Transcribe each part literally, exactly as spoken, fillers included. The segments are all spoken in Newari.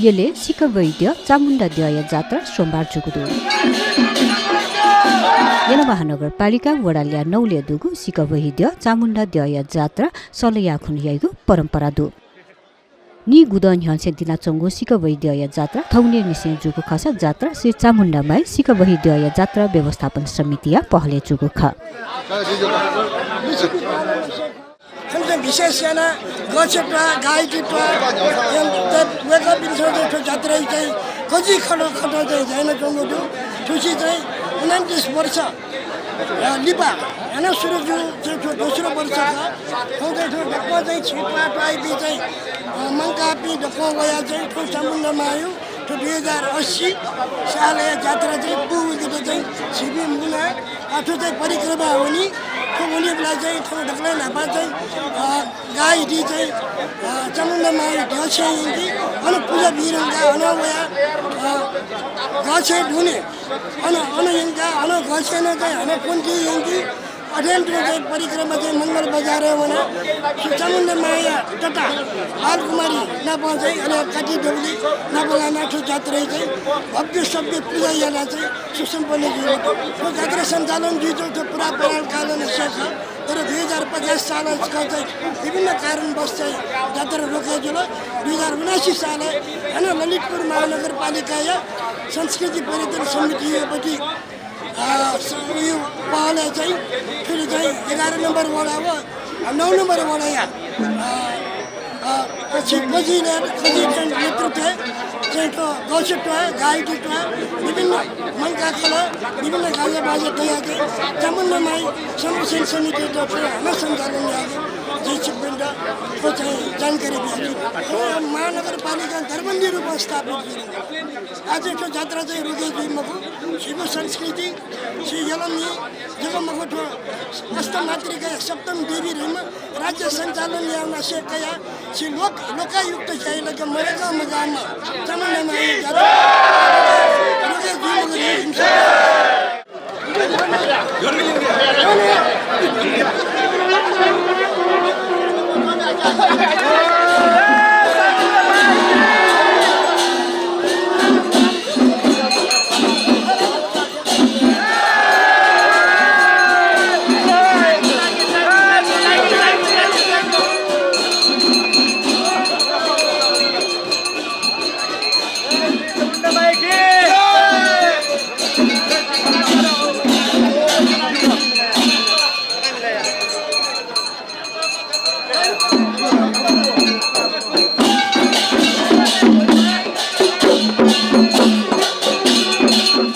यलय् सिकबहिद्यः चामुण्डा द्यःया जात्रा सोमबार जूगु दु। यल महानगरपालिका वडा ल्याः नौलय् दुगु सिकबहिद्यः चामुण्डा द्यःया जात्रा सलया खुन्हु याइगु परम्परा दु। नीगुदँ न्ह्यःने दिनाच्वंगु सिकबहिद्यःया जात्रा थौंनिसें जूगु खःसा जात्रा श्री चामुण्डा माई सिकबहिद्यःया जात्रा व्यवस्थापन समितिया पहलय् जूगु खः। थन चाहिँ विशेष यानाः गछेँ त्वाः, गाहिति त्वाः, वय्कःपिन्सं चाहिँ थ्व जात्राइ चाहिँ कजि खटं खटं चाहिँ यानाच्वंगु दु। थुसी चाहिँ उनन्तिस वर्ष, अ, लिपा हानं सुरु जू चाहिँ थ्व दोस्रो वर्ष खः। थौं चाहिँ थ्व दक्वं चाहिँ छि त्वाः त्वाःयापिं चाहिँ, अ, मंकाःपिं दक्वं वयाः चाहिँ थ्व चामुण्डा मांया थ्व दुई हजार अस्सी सालया जात्रा चाहिँ पूवंकेत चाहिँ छिपिं मुनाः अ, थ्व चाहिँ परिक्रमा वनी। थ्व वनीबलय् चाहिँ थ्व दकलय् न्हापां चाहिँ, अ, गाहिति चाहिँ, अ, चामुण्डा मांया द्यःछेँय् यंकी। अन पुजा बीधुंकाः अन वयाः, अ, गछेँ दुने अन, अन यंकाः अन गछेँ नं चाहिँ हानं क्वन्ति यंकी। अथें तुं चाहिँ परिक्रमा चाहिँ मंगल बजारय् वनाः श्री चामुण्डा मांया तता बालकुमारी नाप चाहिँ अले काति दबुली नाप लानाः थ्व जात्राइ चाहिँ भव्य सव्य पुजा यानाः चाहिँ सुसम्पन्न जुल। थ्व जात्रा सञ्चालन जुइच्वंगु थ्व पुरा परालकालंनिसें खः। तर दुई हजार पचास साल चाहिँ विभिन्न कारणवश चाहिँ जात्रा रोके जुल। दुई हजार उनासी सालय् हानं ललितपुर महानगरपालिकाया संस्कृति पर्यटन समितियापट्टि, अ, स-, उयो पहलय् चाहिँ फेरि चाहिँ एघार नम्बर वडा व नौ नम्बर वडाया, अ, अ, छि कजिया, कजिया नेतृत्वय् चाहिँ थ्व गछेँ त्वाः, गाहिति त्वाः, विभिन्न मंकाः खलः, विभिन्न गाजाबाजा तयाः चाहिँ चामुण्डा माई संरक्षण समितिया तर्फं हानं सञ्चालन याःगु जिं छिकपिन्त थ्व चाहिँ जानकारी बियाच्वना। थ्व महानगरपालिकां दरबन्दी रूपं स्थापित जुल। आः चाहिँ थ्व जात्रा चाहिँ रोके जुइ मखु। झीगु संस्कृति, झी यलम्ही जक मखु, थ्व अष्टमातृका सप्तम देवी धइम्ह राज्य सञ्चालन यायेमासें कयाः झी लोक, लोकायुक्त ज्याय् लगे मदय्कं मगाःम्ह चामुण्डा मांया जात्रा रोके जुइ मखु धइगु जिमिसं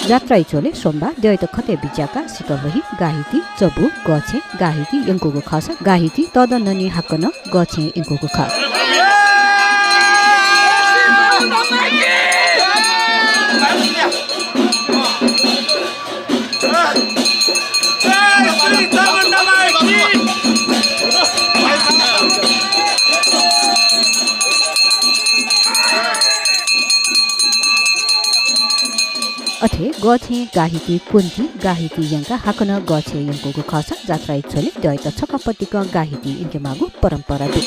जात्राया झ्वलय् सोमबार द्यःयात खतय् बिज्याकाः सिकबहि, गाहिति, चबु, गछेँ, गाहिति यंकूगु खःसा गाहिति तःदँ ननी हाकनं गछेँ यंकूगु खः। अथे गछेँ, गाहिति, क्वन्ति, गाहिति यंकाः हाकनं गछेँ यंकूगु खःसा जात्राया झ्वलय् द्यःयात छकः पतिकं गाहिति यंकेमाःगु परम्परा दु।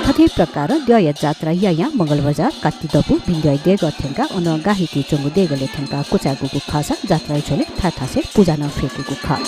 थथे प्रकारं द्यःया जात्रा यायां मंगलबजार, कात्तिदबू, भिंद्यःया देगः थ्यंकाः अनं गाहिति च्वंगु देगलय् थ्यंकाः क्वचाय्कूगु खःसा जात्राया झ्वलय् थाय् थासय् पुजा नं फ्यंकूगु खः।